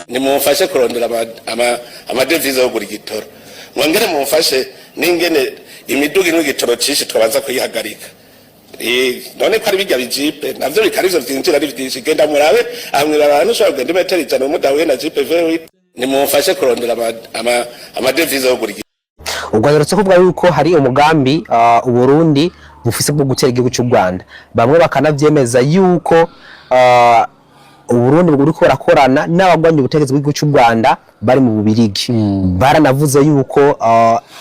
Nimumfashe kurondera amadevize yo kugura igitoro, mwongere mumfashe n'ingene imiduga inywa igitoro cinshi twabanza kuyihagarika. None ko ari bijya bijipe navyo bikari ivyo vyinjira ari vyinshi, genda murabe aha mw'ibarabara, ntushobora kugenda imetero 100 mudahuye na jipe V8. Nimumfashe kurondera amadevize yo kugura igitoro. Ubwo aherutse kuvuga yuko hari umugambi Uburundi bufise bwo gutera igihugu cy'u Rwanda. Bamwe bakanavyemeza yuko Uburundi buriko burakorana n'abagwanya ubutegetsi bw'igihugu cy'u Rwanda bari mu Bubirigi. Baranavuze yuko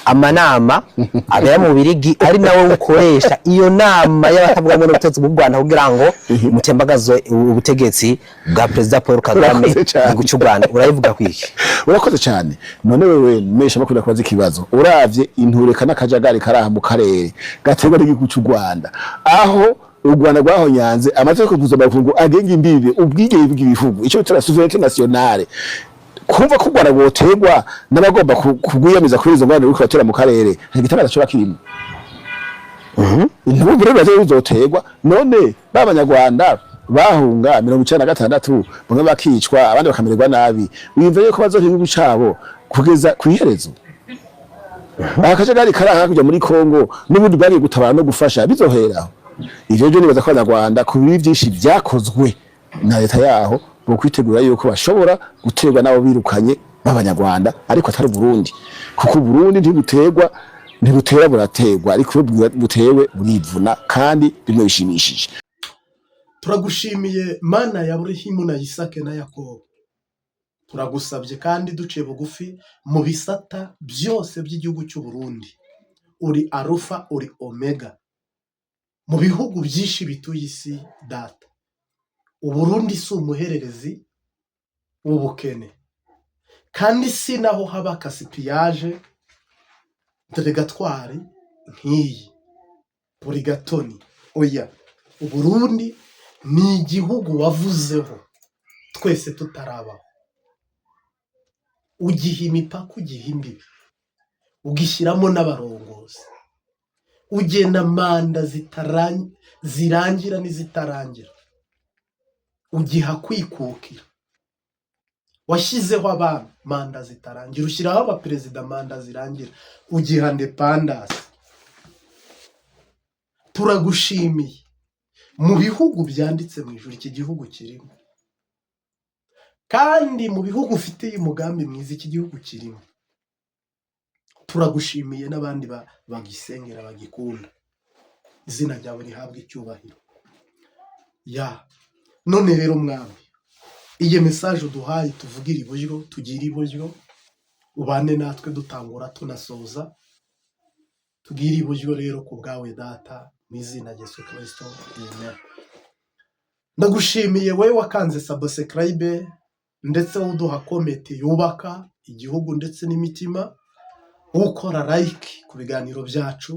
amanama abera mu Bubirigi ari nawe ukoresha iyo nama y'abatavuga rumwe n'ubutegetsi bw'u Rwanda kugira ngo mutembagaze ubutegetsi bwa Perezida Paul Kagame Urakoze cyane. mu gihugu cy'u Rwanda. Urayivuga kwiki? Urakoze cyane. None wewe mesha bakunda kubaza ikibazo, uravye intureka n'akajagari kari aha mu karere gaterwa n'igihugu cy'u Rwanda, aho u Rwanda rwahonyanze amategeko mpuzamakungu agenga imbibe, ubwigenge bw'ibihugu, icyo bita la souveraineté nationale, kumva ko u Rwanda rwoterwa n'abagomba kugwiyamiza kuri izo ngorane ruriko ruratera mu karere, nta gitangaza coba kirimo. Ntumva rero baje bizoterwa. None ba Banyarwanda bahunga 96, bamwe bakicwa, abandi bakamererwa nabi, wiyumva yuko bazoha igihugu cabo kugeza kw'iherezo? Aka kajagari kari aha hakurya muri Kongo n'ubundi bwagiye gutabara no gufasha, bizoheraho ivyo? Byo nibaza ko Abanyarwanda ku bibi vyinshi vyakozwe na leta yaho bo kwitegura yuko bashobora guterwa n'abo birukanye b'Abanyarwanda, ariko atari Burundi, kuko Burundi ntibuterwa, ntibutera, buraterwa, ariko iyo butewe burivuna kandi bimwe bishimishije. Turagushimiye, Mana ya Burahimu na Isake na Yakobo. Turagusabye kandi duciye bugufi mu bisata byose by'igihugu cy'u Burundi. Uri Arufa, uri Omega. Mu bihugu byinshi bituye isi, Data, Uburundi si umuhererezi w'ubukene, kandi si naho haba gaspillage dérogatoire nk'iyi purigatoni. Oya, Uburundi ni igihugu wavuzeho twese tutarabaho, ugiha imipaka, ugiha imbibi, ugishyiramo n'abarongozi, ugena manda zirangira n'izitarangira, ugiha kwikukira. Washyizeho abami manda zitarangira, ushyiraho abaperezida manda zirangira, ugiha indépendance. Turagushimiye. Mu bihugu byanditse mu ijuru, iki gihugu kirimo, kandi mu bihugu ufitiye umugambi mwiza, iki gihugu kirimo. Turagushimiye n'abandi bagisengera, bagikunda. Izina ryawe rihabwa icyubahiro. Ya none rero, Mwami, iyi message uduhaye, tuvugire iburyo, tugire iburyo, ubane natwe dutangura tunasoza. Tugire iburyo rero ku bwawe, Data, mu izina rya Yesu Kirisito, amen. Ndagushimiye wowe wakanze subscribe, ndetse uduha comment yubaka igihugu ndetse n'imitima, ukora like ku biganiro byacu,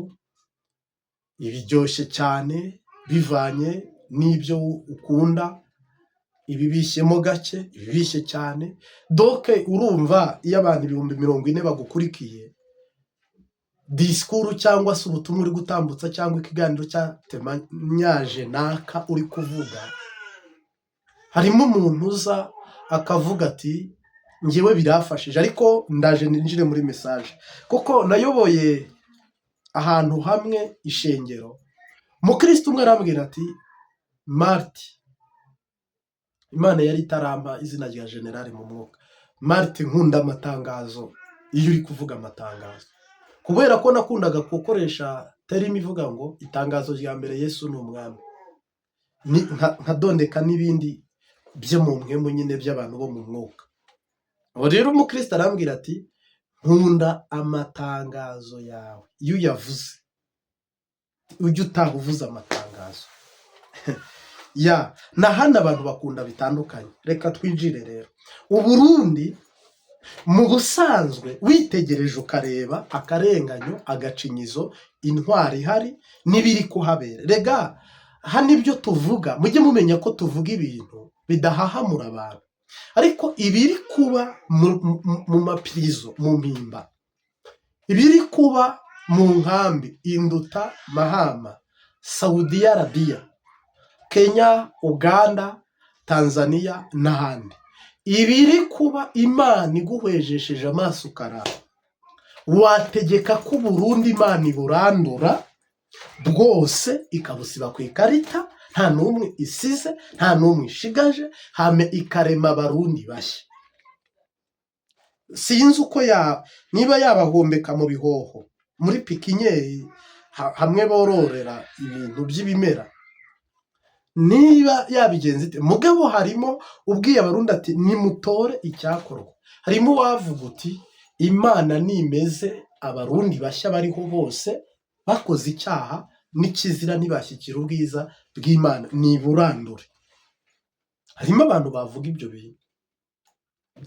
ibiryoshye cyane bivanye n'ibyo ukunda, ibibishyemo gake, ibibishye cyane. Donc urumva, iyo abantu 40,000 bagukurikiye, disikuru cyangwa se ubutumwa uri gutambutsa cyangwa ikiganiro cya témoignage naka uri kuvuga, harimo umuntu uza akavuga ati: "Ngewe birafashije." Ariko ndaje ninjire muri message, kuko nayoboye ahantu hamwe ishengero, umukristo umwe arambwira ati: "Mariti," Imana yari itarampa izina rya generali mu mwuka, "Mariti, nkunda amatangazo, iyo uri kuvuga amatangazo," kubera ko nakundaga gukoresha terme ivuga ngo itangazo rya mbere, Yesu ni umwami. Nkadondeka n'ibindi byo mu mpwemu nyine by'abantu bo mu mwuka. Ubu rero umukristo arambwira ati: "Nkunda amatangazo yawe iyo uyavuze, ujye utaha uvuze amatangazo." Ya na hano abantu bakunda bitandukanye. Reka twinjire rero. Uburundi mu busanzwe, witegereje ukareba akarenganyo, agacinyizo, intwari ihari n'ibiri kuhabera, rega hano ibyo tuvuga, mujye mumenya ko tuvuga ibintu bidahahamura abantu, ariko ibiri kuba mu mapirizo, mu mpimba, ibiri kuba mu nkambi Induta, Mahama, Saudiya Arabiya, Kenya, Uganda, Tanzania n'ahandi. Ibiri kuba, Imana iguhwejesheje amaso ukaraba, wategeka ko Burundi Imana iburandura bwose, ikabusiba ku ikarita, nta n'umwe isize, nta n'umwe ishigaje, hame ikarema Abarundi bashya. Sinzi uko ya niba yabahumbeka mu bihoho, muri pépinière, hamwe bororera ibintu by'ibimera, niba yabigenza ite. Mugabo harimo ubwiye Abarundi ati: "Nimutore icyakorwa." Harimo uwavuga uti: "Imana nimeze Abarundi bashya bariho bose bakoze icyaha n'ikizira, ntibashyikira ubwiza bw'Imana, niburandure." Harimo abantu bavuga ibyo bintu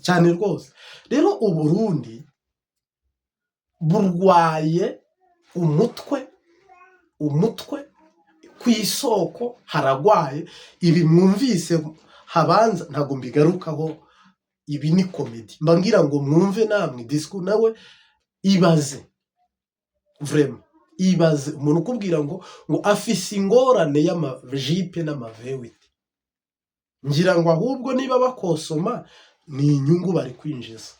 cyane rwose. Rero Uburundi burwaye umutwe, umutwe ku isoko haragwaye. Ibi mwumvise habanza ntabwo mbigarukaho, ibi ni comédie. Mba ngira ngo mwumve namwe discours nawe. Ibaze vraiment, ibaze umuntu ukubwira ngo afise ingorane y'amajipe n'ama V8. Ngira ngo ahubwo niba bakosoma ni inyungu bari kwinjiza,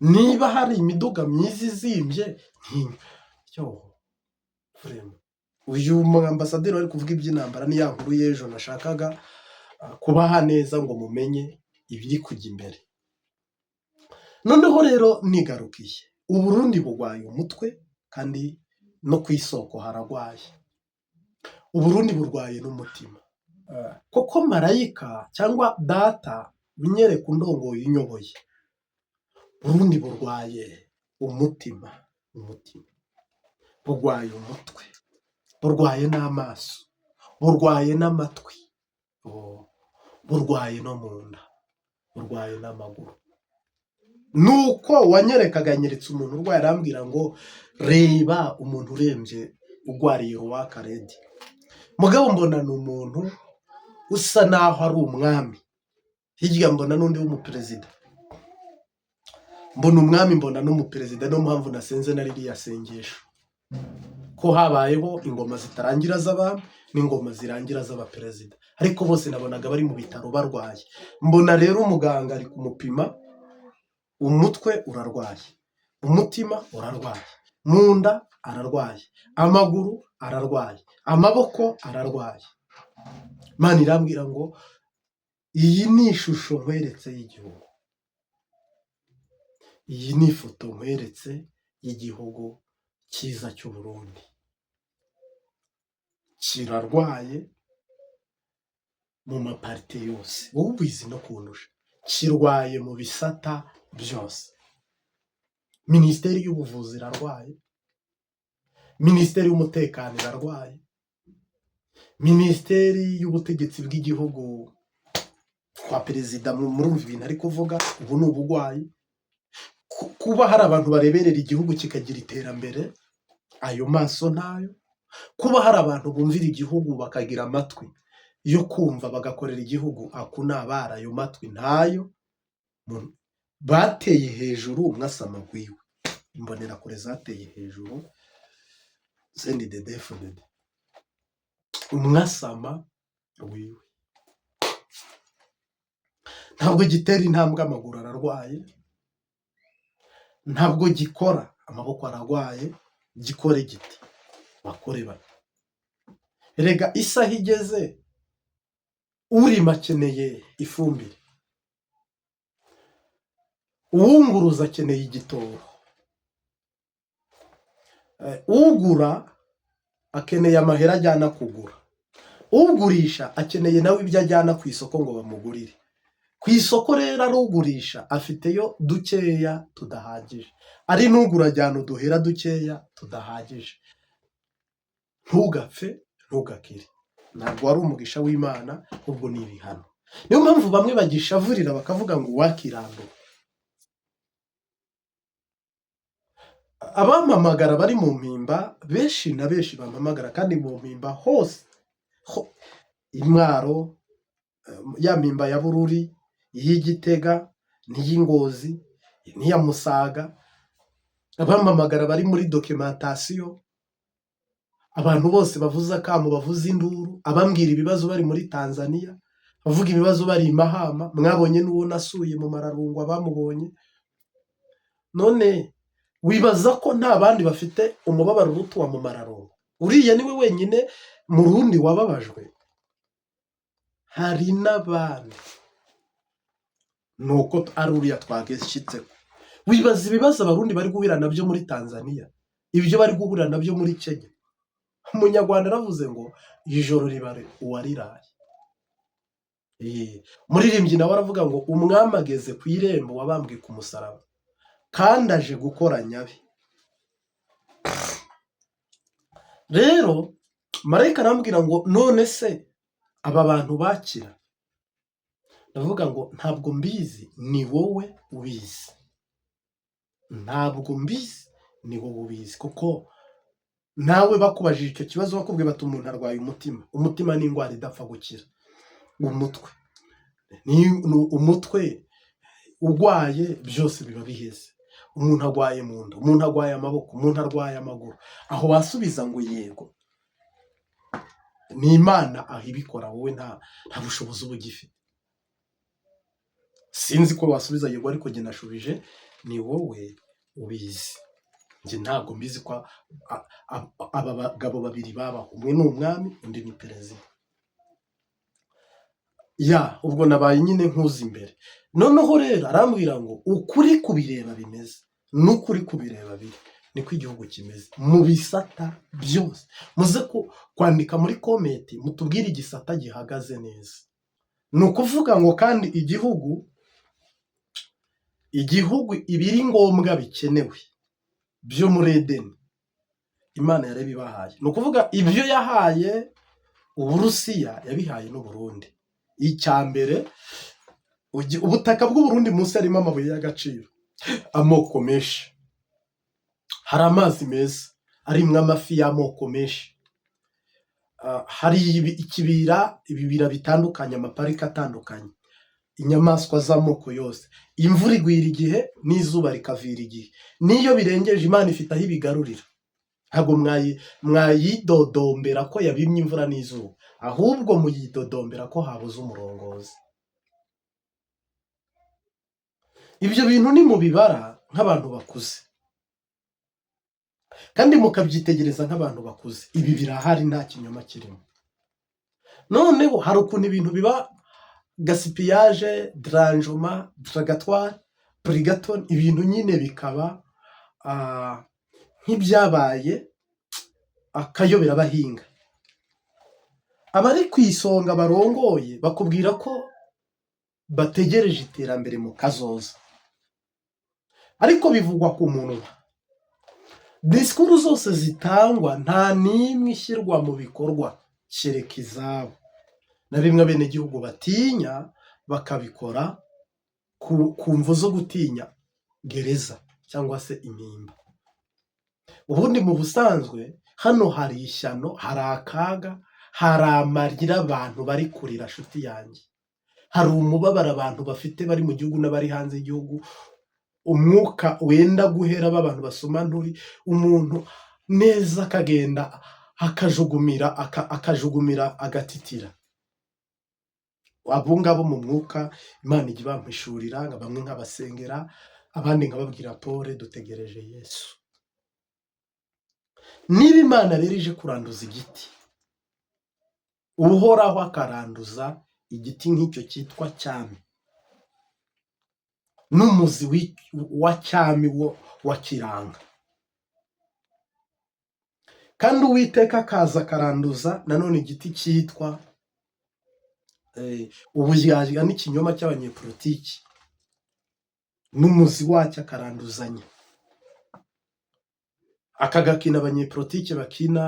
niba hari imiduga myiza izimbye yo vraiment. Uyu ambasaderi wari kuvuga iby'intambara ni ya nkuru y'ejo nashakaga kubaha neza ngo mumenye ibiri kujya imbere. Noneho rero nigarukiye, Uburundi bugwaye umutwe kandi no ku isoko haragwaye. Uburundi burwaye n'umutima, kuko marayika cyangwa data unyereka undongoye unyoboye, Burundi burwaye umutima, umutima burwaye, umutwe burwaye, n'amaso burwaye, n'amatwi. Oh, burwaye no mu nda, burwaye n'amaguru. Nuko wanyerekaga, anyeretse umuntu urwaye, arambwira ngo: "Reba umuntu urembye urwariye redi." Mugabo mbona ni umuntu usa naho ari umwami, hirya mbona n'undi w'umuperezida. Mbona umwami, mbona n'umuperezida. Niyo mpamvu nasenze na ririya sengesho, ko habayeho ingoma zitarangira z'abami n'ingoma zirangira z'abaperezida, ariko bose nabonaga bari mu bitaro barwaye. Mbona rero umuganga ari kumupima: umutwe urarwaye, umutima urarwaye, mu nda ararwaye, amaguru ararwaye, amaboko ararwaye. Imana irambwira ngo: "Iyi ni ishusho nkweretse y'igihugu, iyi ni ifoto nkweretse y'igihugu cyiza cy'u Burundi, kirarwaye mu ma parties yose." Wowe ubizi no kundusha. Kirwaye mu bisata byose. Minisiteri y'ubuvuzi irarwaye, minisiteri y'umutekano irarwaye, minisiteri y'ubutegetsi bw'igihugu kwa perezida, murumva ibintu ari kuvuga ubu ni ubugwayi. Kuba hari abantu bareberera igihugu kikagira iterambere, ayo maso ntayo. Kuba hari abantu bumvira igihugu, bakagira amatwi yo kumva, bagakorera igihugu, aku ni abara, ayo matwi ntayo. Bateye hejuru umwasama gwiwe, imbonerakure zateye hejuru CNDD-FDD, umwasama wiwe ntabwo gitera intambwe, amaguru ararwaye, ntabwo gikora, amaboko ararwaye. Gikore giti? Bakore bate? Erega isaha igeze, urima akeneye ifumbire, uwunguruza akeneye igitoro, ugura akeneye amahera ajyana kugura, ugurisha akeneye nawe ibyo ajyana ku isoko ngo bamugurire. Ku isoko rero arugurisha afiteyo dukeya tudahagije, ari n'ugura ajyana uduhera dukeya tudahagije. Ntugapfe, ntugakire, ntabwo wari umugisha w'Imana, ahubwo ni ibihano. Niyo mpamvu bamwe bagishavurira bakavuga ngo uwakirandura. Abampamagara bari mu Mpimba, benshi na benshi bampamagara kandi mu Mpimba hose, Imwaro, ya Mpimba ya Bururi, iy'Igitega n'iy'Ingozi n'iya Musaga, abampamagara bari muri documentation, abantu bose bavuze akamo, bavuze induru, abambwira ibibazo bari muri Tanzania, Bavuga ibibazo bari i Mahama, mwabonye n'uwo nasuye mu Mararungu abamubonye. None wibaza ko nta bandi bafite umubabaro uruta uwa mu Mararungu? Uriya niwe wenyine Murundi wababajwe? Hari n'abandi, ni uko ari uriya twagashyitseho. Wibaza ibibazo Abarundi bari guhura nabyo muri Tanzania, ibyo bari guhura nabyo muri Kenya. Umunyarwanda aravuze ngo ijoro ribare uwariraye. Umuririmbyi nawe aravuga ngo umwami ageze ku irembo wabambwe ku musaraba, kandi aje gukora nyabi. Rero marayika arambwira ngo none se aba bantu bakira? Ndavuga ngo ntabwo mbizi, ni wowe ubizi. Ntabwo mbizi, ni wowe ubizi, kuko nawe bakubajije icyo kibazo bakubwiye bati umuntu arwaye umutima. Umutima ni indwara idapfa gukira. Umutwe ni umutwe urwaye byose biba biheze. Umuntu arwaye mu nda, umuntu arwaye amaboko, umuntu arwaye amaguru, aho wasubiza ngo yego. Ni Imana aho ibikora, wowe nta bushobozi uba ugifite. Sinzi ko wasubiza yego, ariko njye nashubije ni wowe ubizi. Njye ntabwo mbizi ko aba bagabo babiri babaho, umwe ni umwami undi ni perezida. Ya ubwo nabaye nyine nkuzi imbere. Noneho rero arambwira ngo ukuri kubireba bimeze n'ukuri kubireba biri niko igihugu kimeze mu bisata byose. Muze kwandika muri comment mutubwire igisata gihagaze neza. Ni ukuvuga ngo kandi igihugu ibiri ngombwa bikenewe byo muri Edeni Imana yarabibahaye. Ni ukuvuga ibyo yahaye Uburusiya yabihaye n'Uburundi. Icya mbere, ubutaka bw'Uburundi munsi harimo amabuye y'agaciro amoko menshi, hari amazi meza arimwo amafi y'amoko menshi, hari ikibira, ibibira bitandukanye, amapariki atandukanye, inyamaswa z'amoko yose. Imvura igwira igihe n'izuba rikavira igihe, n'iyo birengeje Imana ifite aho ibigarurira. Ntabwo mwayidodombera ko yabimye imvura n'izuba, ahubwo muyidodombera ko habuze umurongozi. Ibyo bintu nimubibara nk'abantu bakuze kandi mukabyitegereza nk'abantu bakuze, ibi birahari nta kinyoma kirimo. Noneho hari ukuntu ibintu biba gaspillage, dérangement, duragatwari, purigaton, ibintu nyine bikaba nk'ibyabaye akayobera abahinga. Abari ku isonga barongoye bakubwira ko bategereje iterambere mu kazoza, ariko bivugwa ku munwa. Disikuru zose zitangwa nta n'imwe ishyirwa mu bikorwa kereka izabo, na bimwe abenegihugu batinya bakabikora ku mvu zo gutinya gereza cyangwa se impimba. Ubundi mu busanzwe hano hari ishyano, hari akaga, hari amarira abantu bari kurira, nshuti yanjye. Hari umubabaro abantu bafite bari mu gihugu n'abari hanze y'igihugu, umwuka wenda guhera b'abantu basoma nturi, umuntu neza akagenda akajugumira, akajugumira agatitira. Abo ngabo mu mwuka Imana ijya ibampishurira, nka bamwe nkabasengera, abandi nkababwira pole, dutegereje Yesu. Niba Imana rero ije kuranduza igiti, Uhoraho akaranduza igiti nk'icyo cyitwa cyami, n'umuzi wa cyami wo wa kiranga, kandi Uwiteka akaza akaranduza nanone igiti cyitwa uburyarya n'ikinyoma cy'abanyepolitiki, n'umuzi wacyo akaranduzanya. Aka gakina abanyepolitiki bakina,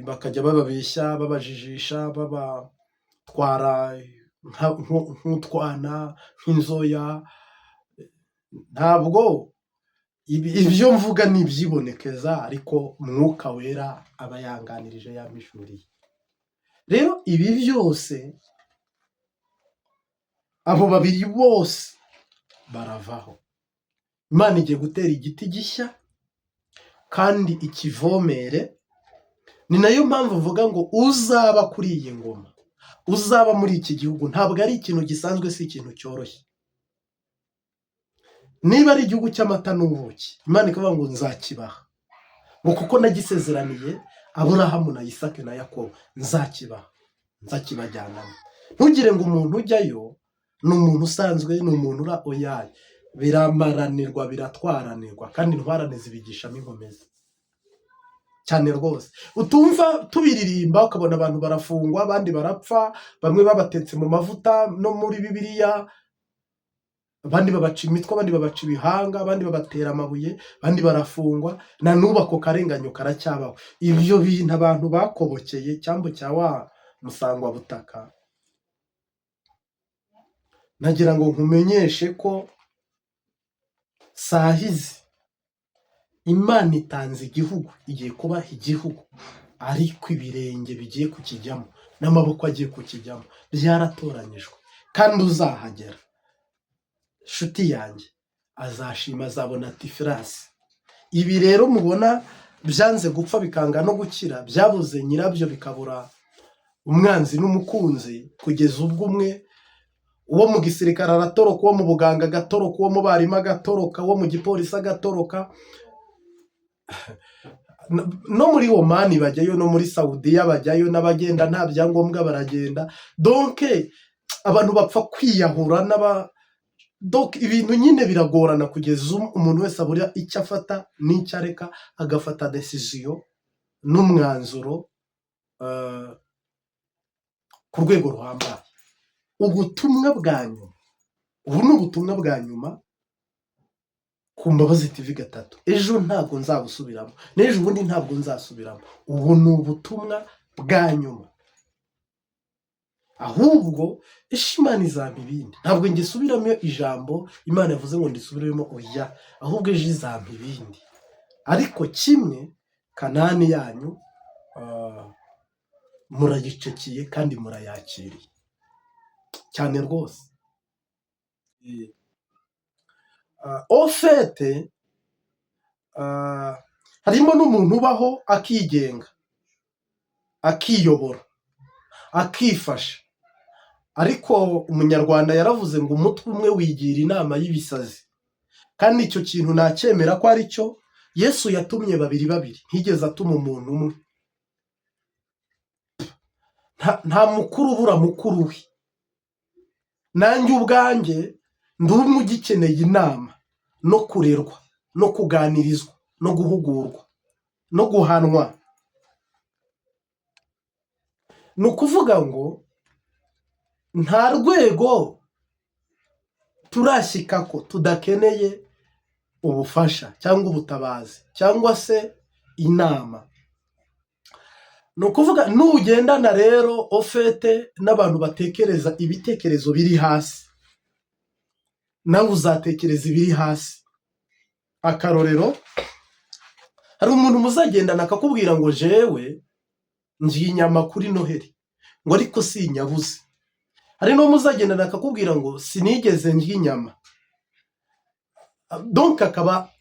bakajya bababeshya, babajijisha, babatwara nk'utwana, nk'inzoya. Ntabwo ibyo mvuga ni ibyibonekeza, ariko Mwuka Wera aba yanganirije, yampishuriye. Rero ibi byose abo babiri bose baravaho. Imana igiye gutera igiti gishya kandi ikivomere. Ni nayo mpamvu mvuga ngo uzaba kuri iyi ngoma Uzaba muri iki gihugu ntabwo ari ikintu gisanzwe, si ikintu cyoroshye. Niba ari igihugu cy'amata n'ubuki, Imana ikavuga ngo nzakibaha, ngo kuko nagisezeraniye Aburahamu na Isake na Yakobo, nzakibaha, nzakibajyanamo. Ntugire ngo umuntu ujyayo ni umuntu usanzwe, ni umuntu ura oyaye. Biramaranirwa, biratwaranirwa, kandi intwarane zibigishamo inkomezi cyane rwose. Utumva tubiririmba, ukabona abantu barafungwa, abandi barapfa, bamwe babatetse mu mavuta no muri Bibiliya, abandi babaca imitwe, abandi babaca ibihanga, abandi babatera amabuye, abandi barafungwa. Na n'ubu ako karenganyo karacyabaho. Ibyo bintu abantu bakobokeye cyambu cya wa musangwabutaka, nagira ngo nkumenyeshe ko sahizi Imana itanze igihugu, igiye kubaha igihugu, ariko ibirenge bigiye kukijyamo n'amaboko agiye kukijyamo byaratoranyijwe. Kandi uzahagera, nshuti yanjye, azashima, azabona différence. Ibi rero mubona byanze gupfa bikanga no gukira, byabuze nyirabyo, bikabura umwanzi n'umukunzi, kugeza ubwo umwe uwo mu gisirikare aratoroka, uwo mu buganga agatoroka, uwo mu barimu agatoroka, uwo mu gipolisi agatoroka, no muri Omani bajyayo, no muri Sawudiya bajyayo, n'abagenda nta byangombwa baragenda. Donc abantu bapfa kwiyahura n'aba, donc ibintu nyine biragorana kugeza umuntu wese abura icyo afata n'icyo areka, agafata décision n'umwanzuro ku rwego ruhambaye. Ubutumwa bwa nyuma, ubu ni ubutumwa bwa nyuma ku Mbabazi TV gatatu. Ejo ntabwo nzabusubiramo, n'ejo ubundi ntabwo nzasubiramo. Ubu ni ubutumwa bwa nyuma. Ahubwo isha Imana izampa ibindi. Ntabwo ngisubiramo ijambo Imana yavuze ngo ndisubiremo, oya, ahubwo ejo izampa ibindi. Ariko kimwe, Kanani yanyu murayicekiye kandi murayakiriye cyane rwose. Au fait, harimo n'umuntu ubaho akigenga, akiyobora, akifasha, ariko Umunyarwanda yaravuze ngo umutwe umwe wigira inama y'ibisazi. Kandi icyo kintu nacyemera ko ari cyo. Yesu yatumye babiri babiri, ntigeze atuma umuntu umwe. Nta mukuru ubura mukuru we. Nanjye ubwanjye ndi umwe ugikeneye inama no kurerwa no kuganirizwa no guhugurwa no guhanwa. Ni ukuvuga ngo nta rwego turashyika ko tudakeneye ubufasha cyangwa ubutabazi cyangwa se inama. Ni ukuvuga nugendana rero au fait n'abantu batekereza ibitekerezo biri hasi, nawe uzatekereza ibiri hasi. Akarorero, hari umuntu muzagendana akakubwira ngo jewe ngiye inyama kuri Noheli, ngo ariko si inyabuze. Hari n'uwo muzagendana akakubwira ngo sinigeze ndya inyama. Donc akaba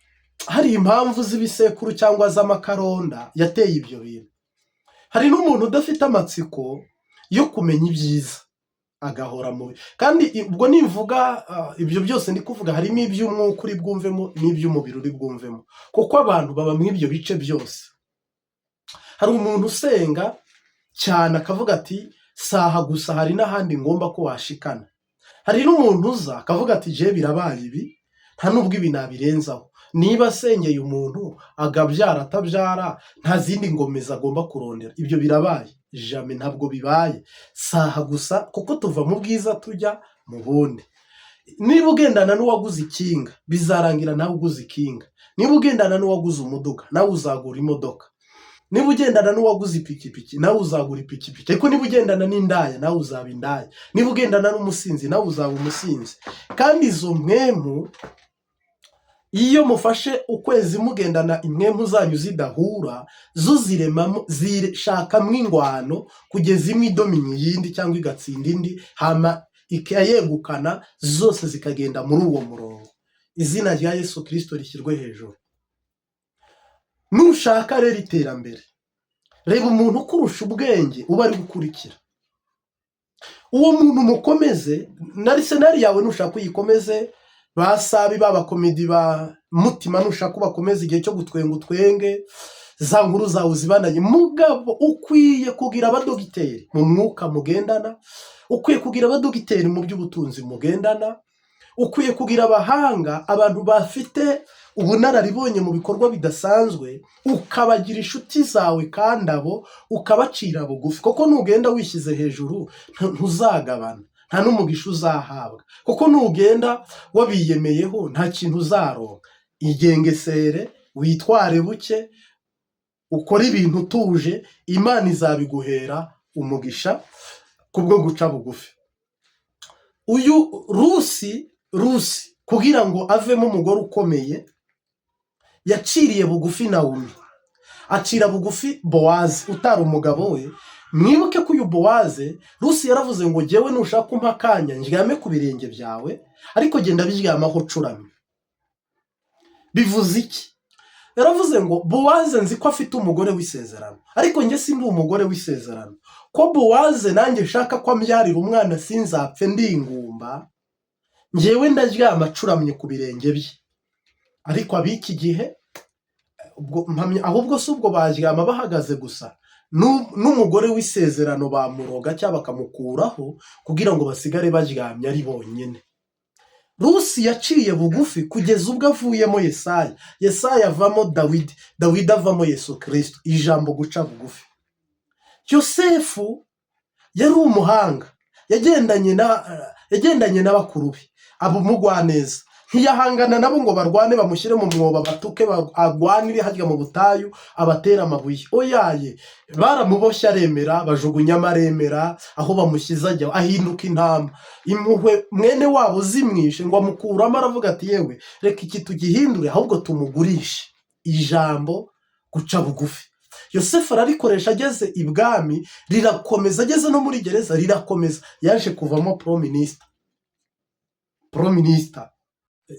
hari impamvu z'ibisekuru cyangwa z'amakaronda yateye ibyo bintu. Hari n'umuntu udafite amatsiko yo kumenya ibyiza, agahora mubi. Kandi ubwo nimvuga ibyo byose ndi kuvuga, harimo iby'umwuka uri bwumvemo n'iby'umubiri uri bwumvemo, kuko abantu baba muri ibyo bice byose. Hari umuntu usenga cyane akavuga ati saha gusa, hari n'ahandi ngomba ko washikana. Hari n'umuntu uza akavuga ati je birabaye ibi, nta nubwo ibi nabirenzaho. Niba asengeye umuntu agabyara atabyara, nta zindi ngomezi agomba kurondera. Ibyo birabaye jamais, ntabwo bibaye saha gusa, kuko tuva mu bwiza tujya mu bundi. Niba ugendana n'uwaguze ikinga, bizarangira nawe uguze ikinga. Niba ugendana n'uwaguze umuduga, nawe uzagura imodoka. Niba ugendana n'uwaguze ipikipiki, nawe uzagura ipikipiki. Ariko niba ugendana n'indaya, nawe uzaba indaya. Niba ugendana n'umusinzi, nawe uzaba umusinzi. Kandi izo mpwemu, iyo mufashe ukwezi mugendana, impwemu zanyu zidahura, zo ziremamo, zishakamo ingwano kugeza imwe idominye iyindi cyangwa igatsinda indi, hama ikayegukana, zose zikagenda muri uwo murongo. Izina rya Yesu Kirisito rishyirwe hejuru. Nushaka rero iterambere, reba umuntu ukurusha ubwenge uba ari gukurikira. Uwo muntu mukomeze na Arsenal yawe, nushaka uyikomeze, ba Sabi b'abakomedi ba Mutima, nushaka ubakomeze, igihe cyo gutwenga utwenge, za nkuru zawe uzibananye. Mugabo ukwiye kugira abadogiteri mu mwuka mugendana, ukwiye kugira abadogiteri mu by'ubutunzi mugendana, ukwiye kugira abahanga, abantu bafite ubunararibonye mu bikorwa bidasanzwe, ukabagira inshuti zawe, kandi abo ukabacira bugufi, kuko nugenda wishyize hejuru ntuzagabana, nta n'umugisha uzahabwa, kuko nugenda wabiyemeyeho nta kintu uzaronka. Igengesere, witware buke, ukore ibintu utuje, Imana izabiguhera umugisha kubwo guca bugufi. Uyu Rusi kugira ngo avemo umugore ukomeye, yaciriye bugufi Nawumi, acira bugufi Bowazi utari umugabo we. Mwibuke ko uyu Bowaze, Rusi yaravuze ngo: "Jyewe nushaka umpa akanya ndyame ku birenge byawe, ariko genda biryamaho ucuramye." Bivuze iki? Yaravuze ngo: "Bowaze nzi ko afite umugore w'isezerano, ariko njye sindi umugore w'isezerano. Ko Bowaze nanjye nshaka ko ambyarira umwana, sinzapfe ndi ingumba, njyewe ndaryama acuramye ku birenge bye." Ariko ab'iki gihe ubwo mpamya ahubwo si ubwo baryama bahagaze gusa, n'umugore w'isezerano bamuroga cyangwa bakamukuraho kugira ngo basigare baryamye ari bonyine. Rusi yaciye bugufi kugeza ubwo avuyemo Yesaya, Yesaya avamo Dawidi, Dawidi avamo Yesu Kirisito. Ijambo guca bugufi. Yosefu yari umuhanga, yagendanye n'abakuru be, aba umugwaneza, ntiyahangana nabo ngo barwane, bamushyire mu mwobo, batuke, arwanire harya mu butayu, abatera amabuye. Oyaye, baramuboshye aremera, bajugunyamo aremera, aho bamushyize ajya, ahinduka intama. Impuhwe mwene wabo zimwishe ngo amukuramo, aravuga ati: "Yewe, reka iki tugihindure, ahubwo tumugurishe." Ijambo guca bugufi Yosefu ararikoresha ageze ibwami, rirakomeza, ageze no muri gereza rirakomeza. Yaje kuvamo prime minister. Prime minister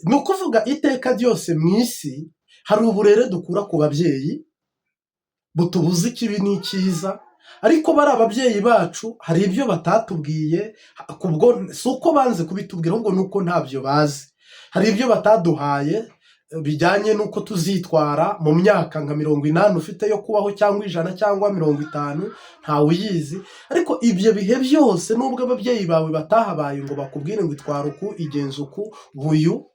ni ukuvuga iteka ryose mu isi hari uburere dukura ku babyeyi butubuza ikibi n'icyiza, ariko bari ababyeyi bacu hari ibyo batatubwiye, kubwo si uko banze kubitubwira, ahubwo ni uko ntabyo bazi. Hari ibyo bataduhaye bijyanye n'uko tuzitwara mu myaka nka 80 ufite yo kubaho, cyangwa 100, cyangwa 50, ntawe uyizi. Ariko ibyo bihe byose, nubwo ababyeyi bawe batahabaye ngo bakubwire ngo itwara uku, igenza uku, buyu,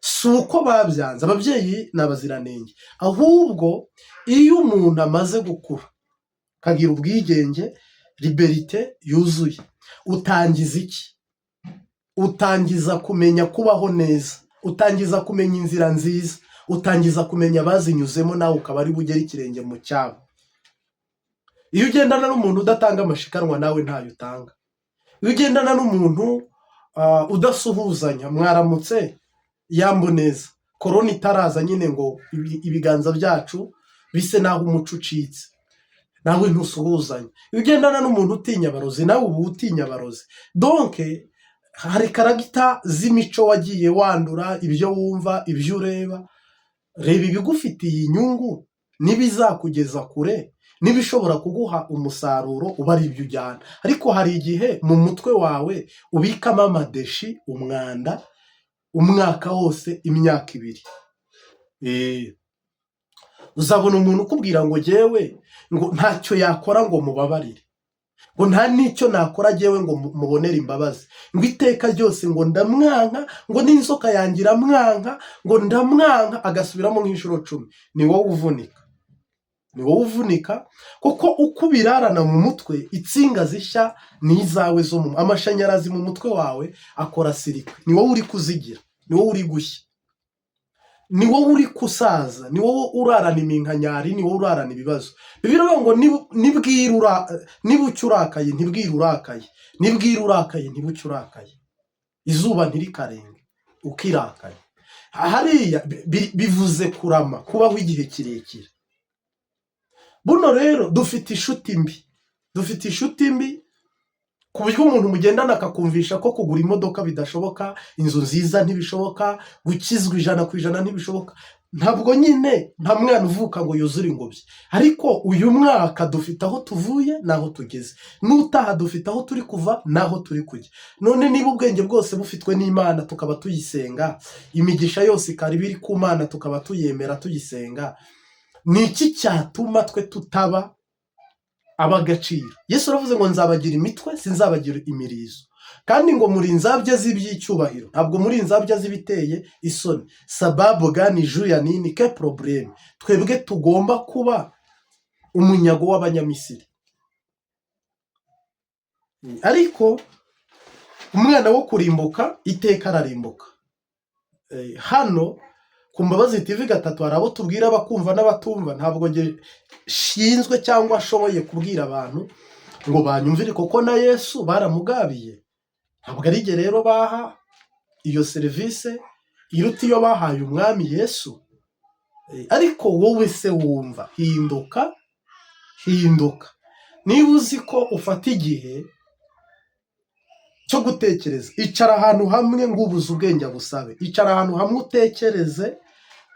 si uko babyanze. Ababyeyi ni abaziranenge. Ahubwo iyo umuntu amaze gukura, akagira ubwigenge, liberté yuzuye, utangiza iki? Utangiza kumenya kubaho neza, utangiza kumenya inzira nziza, utangiza kumenya abazinyuzemo, nawe ukaba ari bugere ikirenge mu cyabo. Iyo ugendana n'umuntu udatanga amashikanwa, nawe ntayo utanga. Iyo ugendana n'umuntu udasuhuzanya, mwaramutse, yambo neza, korona itaraza nyine, ngo ibiganza byacu bise naho umuco ucitse, nawe ntusuhuzanya. Iyo ugendana n'umuntu utinya abarozi, nawe uba utinya abarozi. Donc hari caractère z'imico wagiye wandura, ibyo wumva, ibyo ureba. Reba ibigufitiye inyungu n'ibizakugeza kure n'ibishobora kuguha umusaruro, uba ari ibyo ujyana. Ariko hari igihe mu mutwe wawe ubikamo amadéchets, umwanda, umwaka wose, imyaka 2. Uzabona umuntu ukubwira ngo jyewe ngo ntacyo yakora ngo mubabarire, ngo nta n'icyo nakora jyewe ngo mubonere imbabazi, ngo iteka ryose ngo ndamwanka, ngo n'inzoka yanjye iramwanka, ngo ndamwanka, agasubiramo nk'inshuro 10. Ni wowe uvunika, ni wowe uvunika, kuko uko ubirarana mu mutwe, insinga zishya ni izawe zo mu amashanyarazi mu mutwe wawe akora circuit. Ni wowe uri kuzigira, ni wowe uri gushya, ni wowe uri kusaza, ni wowe urarana iminkanyari, ni wowe urarana ibibazo. Bibiliya iravuga ngo nibucya urakaye ntibwire urakaye, nibwira urakaye ntibucye urakaye, izuba ntirikarenge ukirakaye. Hariya bivuze kurama, kubaho igihe kirekire. Buno rero dufite inshuti mbi, dufite inshuti mbi ku buryo umuntu mugendana akakumvisha ko kugura imodoka bidashoboka, inzu nziza ntibishoboka, gukizwa 100% ntibishoboka. Ntabwo nyine nta mwana uvuka ngo yuzure ingobyi, ariko uyu mwaka dufite aho tuvuye n'aho tugeze, n'utaha dufite aho turi kuva n'aho turi kujya. None niba ubwenge bwose bufitwe n'Imana tukaba tuyisenga, imigisha yose ikaba iri ku Mana tukaba tuyemera tuyisenga, ni iki cyatuma twe tutaba ab'agaciro? Yesu aravuze ngo nzabagira imitwe, sinzabagira imirizo, kandi ngo muri inzabya z'iby'icyubahiro, ntabwo muri inzabya z'ibiteye isoni. Sababu gani juya nini quel problème? Twebwe tugomba kuba umunyago w'Abanyamisiri. Ariko umwana wo kurimbuka iteka ararimbuka. Hano ku Mbabazi TV gatatu hari abo tubwira bakumva n'abatumva. Ntabwo njye shinzwe cyangwa ashoboye kubwira abantu ngo banyumvire, kuko na Yesu baramugabiye. Ntabwo ari jye rero baha iyo serivisi iruta iyo bahaye Umwami Yesu. Ariko wowe se wumva, hinduka, hinduka. Niba uzi ko ufata igihe cyo gutekereza, icara ahantu hamwe ngo ubuze ubwenge abusabe. Icara ahantu hamwe utekereze,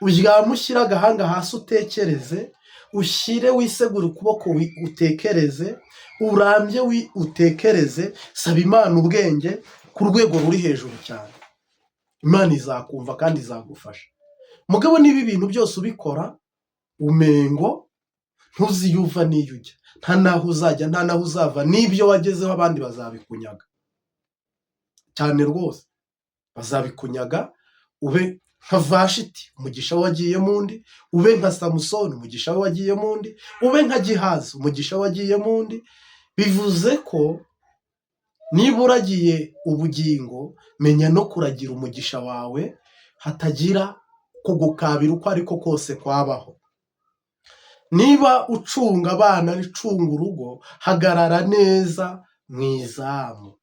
uryame ushyire agahanga hasi utekereze, ushyire wisegure ukuboko utekereze, urambye utekereze, saba Imana ubwenge ku rwego ruri hejuru cyane. Imana izakumva kandi izagufasha. Mugabo niba ibintu byose ubikora umengo ntuzi iyo uva n'iyo ujya, nta n'aho uzajya, nta n'aho uzava, n'ibyo wagezeho abandi bazabikunyaga cyane rwose, bazabikunyaga. Ube nka Vashiti, umugisha we wagiye mu undi, ube nka Samusoni, umugisha we wagiye mu undi, ube nka Gihazi, umugisha we wagiye mu undi. Bivuze ko niba uragiye ubugingo, menya no kuragira umugisha wawe, hatagira kugukabira uko ariko kose kwabaho. Niba ucunga abana, ucunga urugo, hagarara neza mu izamu,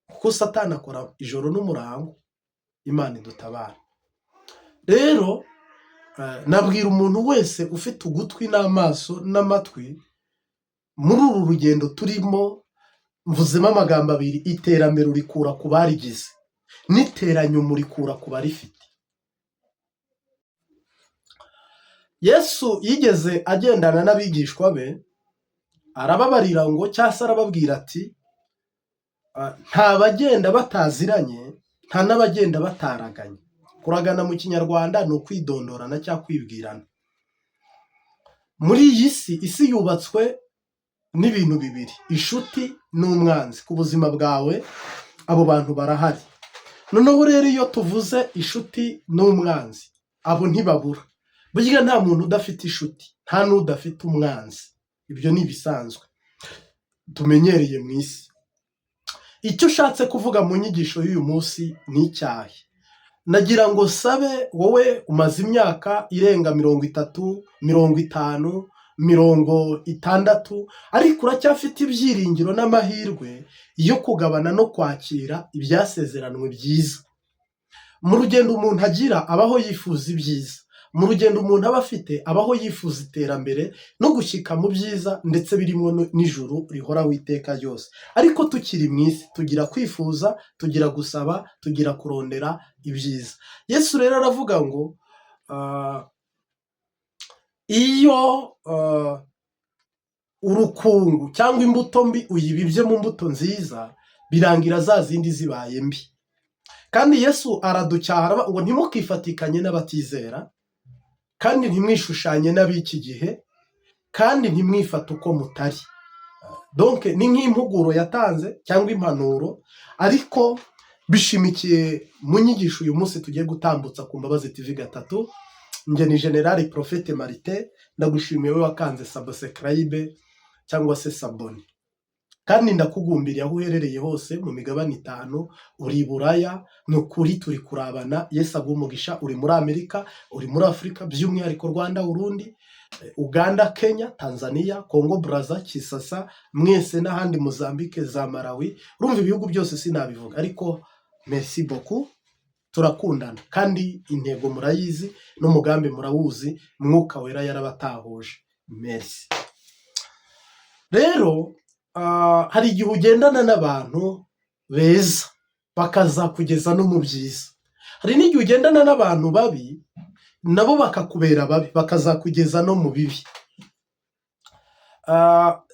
kuko Satani akora ijoro n'umurango. Imana idutabara. Rero nabwira umuntu wese ufite ugutwi n'amaso n'amatwi, muri uru rugendo turimo mvuzemo amagambo abiri: iterambere urikura ku barigize, n'iteranyuma urikura ku barifite. Yesu yigeze agendana n'abigishwa be, arababarira ngo cyangwa se arababwira ati: "Nta bagenda bataziranye, nta n'abagenda bataraganye." Kuragana mu Kinyarwanda ni ukwidondorana cyangwa kwibwirana. Muri iyi si, isi yubatswe n'ibintu bibiri, inshuti n'umwanzi. Ku buzima bwawe abo bantu barahari. Noneho rero iyo tuvuze inshuti n'umwanzi, abo ntibabura. Burya nta muntu udafite inshuti, nta n'udafite umwanzi, ibyo ni ibisanzwe tumenyereye mu isi. Icyo ushatse kuvuga mu nyigisho y'uyu munsi ni icyahe? Nagira ngo sabe wowe umaze imyaka irenga 30, 50, 60, ariko uracyafite ibyiringiro n'amahirwe yo kugabana no kwakira ibyasezeranwe byiza. Mu rugendo umuntu agira abaho yifuza ibyiza, mu rugendo umuntu aba afite abaho yifuza iterambere no gushyika mu byiza, ndetse birimo n'ijuru rihoraho iteka ryose. Ariko tukiri mu isi tugira kwifuza, tugira gusaba, tugira kurondera ibyiza. Yesu rero aravuga ngo iyo urukungu cyangwa imbuto mbi uyibibye mu mbuto nziza, birangira za zindi zibaye mbi. Kandi Yesu araducyaha aravuga ngo ntimukifatikanye n'abatizera, kandi ntimwishushanye n'ab'iki gihe, kandi ntimwifate uko mutari. Donc ni nk'impuguro yatanze cyangwa impanuro, ariko bishimikiye mu nyigisho uyu munsi tugiye gutambutsa ku Mbabazi TV gatatu. Njye ni General Prophète Martin, ndagushimiye wowe wakanze subscribe cyangwa se s'abonner, kandi ndakugumbiriye aho uherereye hose mu migabane itanu. Uri i Buraya, ni ukuri turi kurabana, Yesu aguhe umugisha. Uri muri Amerika, uri muri Afurika, by'umwihariko Rwanda, Urundi, Uganda, Kenya, Tanzania, Congo Braza, Kisasa, mwese n'ahandi, Mozambique, za Malawi, urumva ibihugu byose sinabivuga, ariko merci beaucoup, turakundana kandi intego murayizi n'umugambi murawuzi, Mwuka Wera yarabatahuje. Merci. Rero hari igihe ugendana n'abantu beza bakazakugeza no mu byiza, hari n'igihe ugendana n'abantu babi. Nabo bakakubera babi, bakazakugeza no mu bibi.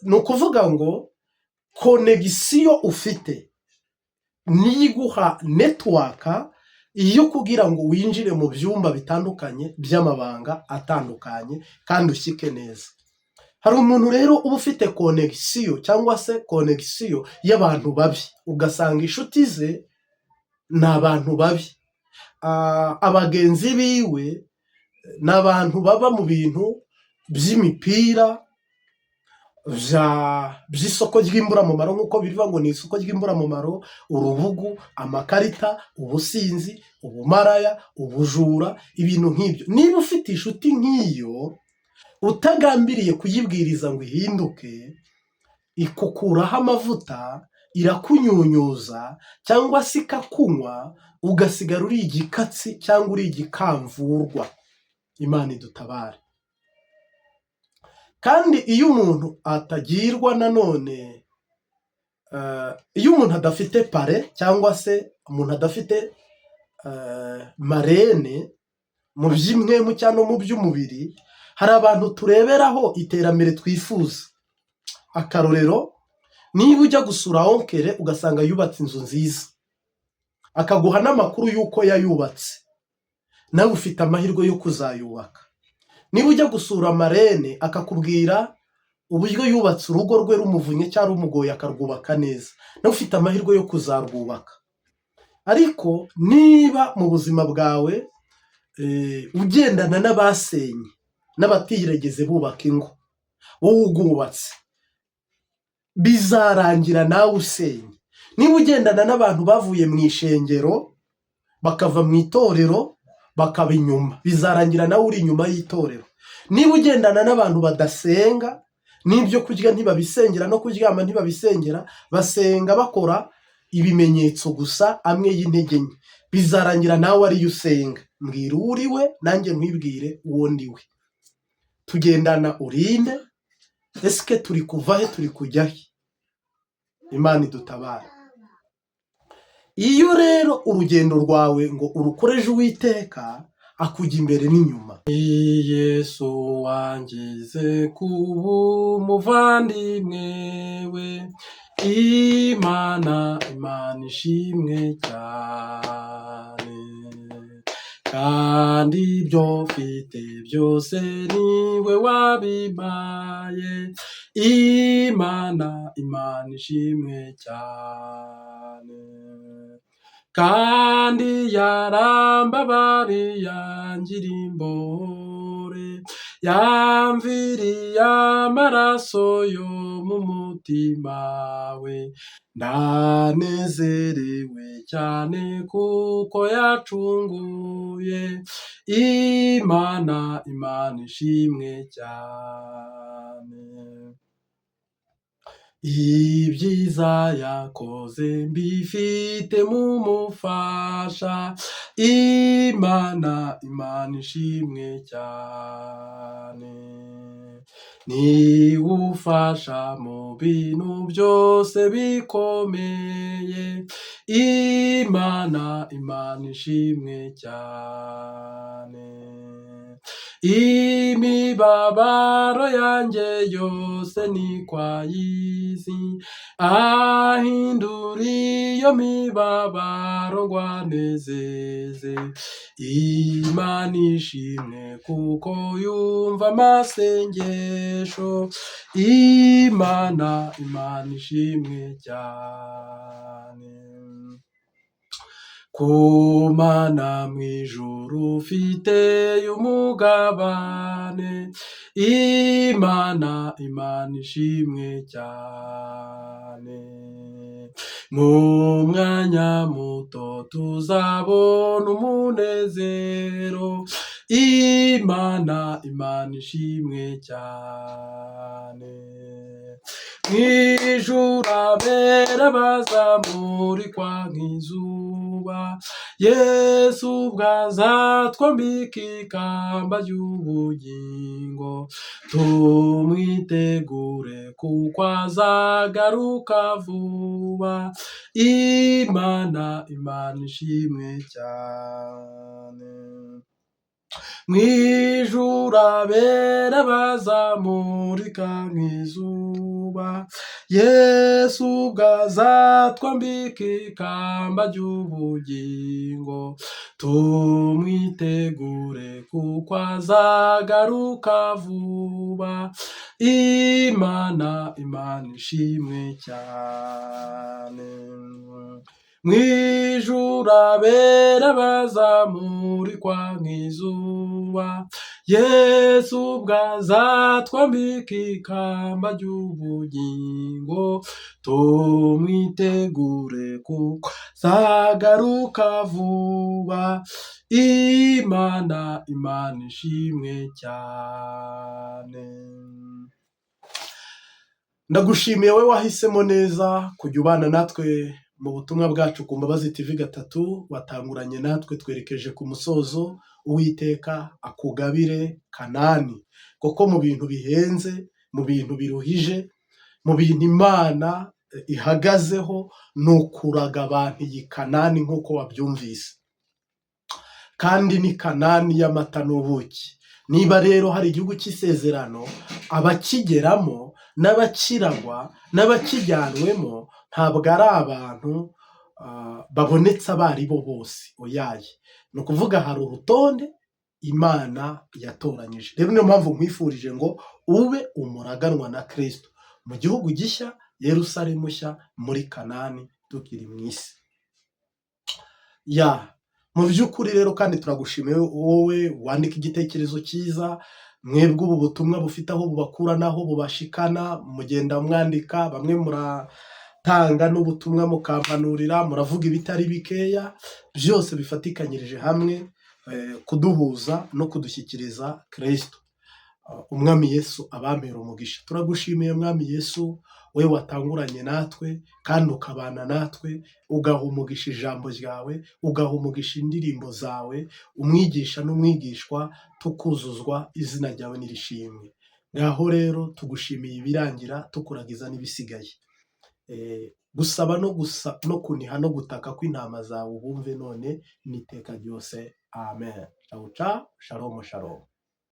Ni ukuvuga ngo connexion ufite niyo iguha network yo kugira ngo winjire mu byumba bitandukanye by'amabanga atandukanye kandi ushyike neza. Hari umuntu rero uba ufite connexion cyangwa se connexion y'abantu babi, ugasanga inshuti ze ni abantu babi. Abagenzi biwe ni abantu baba mu bintu by'imipira, by'isoko ry'imburamumaro, nk'uko bivuga ngo ni isoko ry'imburamumaro, urubugu, amakarita, ubusinzi, ubumaraya, ubujura, ibintu nk'ibyo. Niba ufite inshuti nk'iyo, utagambiriye kuyibwiriza ngo ihinduke, ikukuraho amavuta, irakunyunyuza cyangwa se ikakunywa, ugasigara uri igikatsi cyangwa uri igikamvurwa. Imana idutabare. Kandi iyo umuntu atagirwa nanone, iyo umuntu adafite parrain cyangwa se umuntu adafite marraine mu by'impwemu cyangwa mu by'umubiri, hari abantu tureberaho iterambere twifuza. Akarorero, niba ujya gusura oncle ugasanga yubatse inzu nziza, akaguha n'amakuru y'uko yayubatse, nawe ufite amahirwe yo kuzayubaka. Niba ujya gusura marraine akakubwira uburyo yubatse urugo rwe rumuvunye cyangwa rumugoye akarwubaka neza, nawe ufite amahirwe yo kuzarwubaka. Ariko niba mu buzima bwawe ugendana n'abasenye n'abatigeze bubaka ingo, wowe ubwubatse, bizarangira nawe usenye. Niba ugendana n'abantu bavuye mu ishengero, bakava mu itorero, bakaba inyuma, bizarangira nawe uri inyuma y'itorero. Niba ugendana n'abantu badasenga, n'ibyo kurya ntibabisengera, no kuryama ntibabisengera, basenga bakora ibimenyetso gusa amwe y'intege nke, bizarangira nawe ariyo usenga. Mbwira uwo uri we, nanjye nkwibwire uwo ndi we. Tugendana urinde? Esike turi kuva he, turi kujya he? Imana idutabare. Iyo rero urugendo rwawe ngo urukoreje Uwiteka, akujya imbere n'inyuma. Yesu wangize kuba umuvandimwe we, Imana, Imana ishimwe cyane. Kandi ibyo mfite byose niwe wabimpaye, Imana, Imana ishimwe cyane. Kandi yarambabariye angira imbore, yamviriye amaraso yo mu mutima we. Ndanezerewe cyane kuko yacunguye. Imana, Imana ishimwe cyane. Ibyiza yakoze mbifite mu mufasha. Imana, Imana ishimwe cyane. Niwe ufasha mu bintu byose bikomeye. Imana, Imana ishimwe cyane. Imibabaro yanjye yose ni kwayizi, ahindura iyo mibabaro ngo anezeze. Imana ishimwe kuko yumva amasengesho. Imana, Imana ishimwe cyane. Ku Mana mw'ijuru ufite umugabane. Imana, Imana ishimwe cyane. Mu mwanya muto tuzabona umunezero. Imana, Imana ishimwe cyane. Mw'ijuru abera bazamurikwa nk'izuba, Yesu ubwo azatwambika ikamba ry'ubugingo. Tumwitegure kuko azagaruka vuba. Imana, Imana ishimwe cyane. Mu ijuru abera bazamurika nk'izuba, Yesu ubwo azatwambika ikamba ry'ubugingo, tumwitegure kuko azagaruka vuba. Imana, Imana ishimwe cyane. Mu ijuru abera bazamurikwa nk'izuba, Yesu ubwo azatwambika ikamba ry'ubugingo, tumwitegure kuko azagaruka vuba. Imana, Imana ishimwe cyane. Ndagushimiye wowe wahisemo neza kujya ubana natwe mu butumwa bwacu ku Mbabazi TV 3, watanguranye natwe twerekeje ku musozo. Uwiteka akugabire Kanani, kuko mu bintu bihenze, mu bintu biruhije, mu bintu Imana ihagazeho ni ukuraga abantu iyi Kanani nk'uko wabyumvise, kandi ni Kanani y'amata n'ubuki. Niba rero hari igihugu cy'isezerano, abakigeramo n'abakiragwa n'abakijyanwemo ntabwo ari abantu babonetse abo ari bo bose, oyaye. Ni ukuvuga hari urutonde Imana yatoranyije. Rero niyo mpamvu nkwifurije ngo ube umuraganwa na Kristo mu gihugu gishya, Yerusalemu nshya, muri Kanani tukiri mu isi. Ya mu by'ukuri rero kandi turagushimiye wowe wandika igitekerezo cyiza, mwebwe ubu butumwa bufite aho bubakura n'aho bubashikana, mugenda mwandika, bamwe muratanga n'ubutumwa mukampanurira, muravuga ibitari bikeya, byose bifatikanyirije hamwe kuduhuza no kudushyikiriza Kristo. Umwami Yesu abampera umugisha. Turagushimiye Mwami Yesu, wowe watanguranye natwe kandi ukabana natwe, ugaha umugisha ijambo ryawe, ugaha umugisha indirimbo zawe, umwigisha n'umwigishwa tukuzuzwa, izina ryawe nirishimwe. Ngaho rero tugushimiye ibirangira, tukuragiza n'ibisigaye. Gusaba no gusa no kuniha no gutaka kw'intama zawe ubumve none n'iteka ryose. Amen. Ciao ciao, shalom shalom.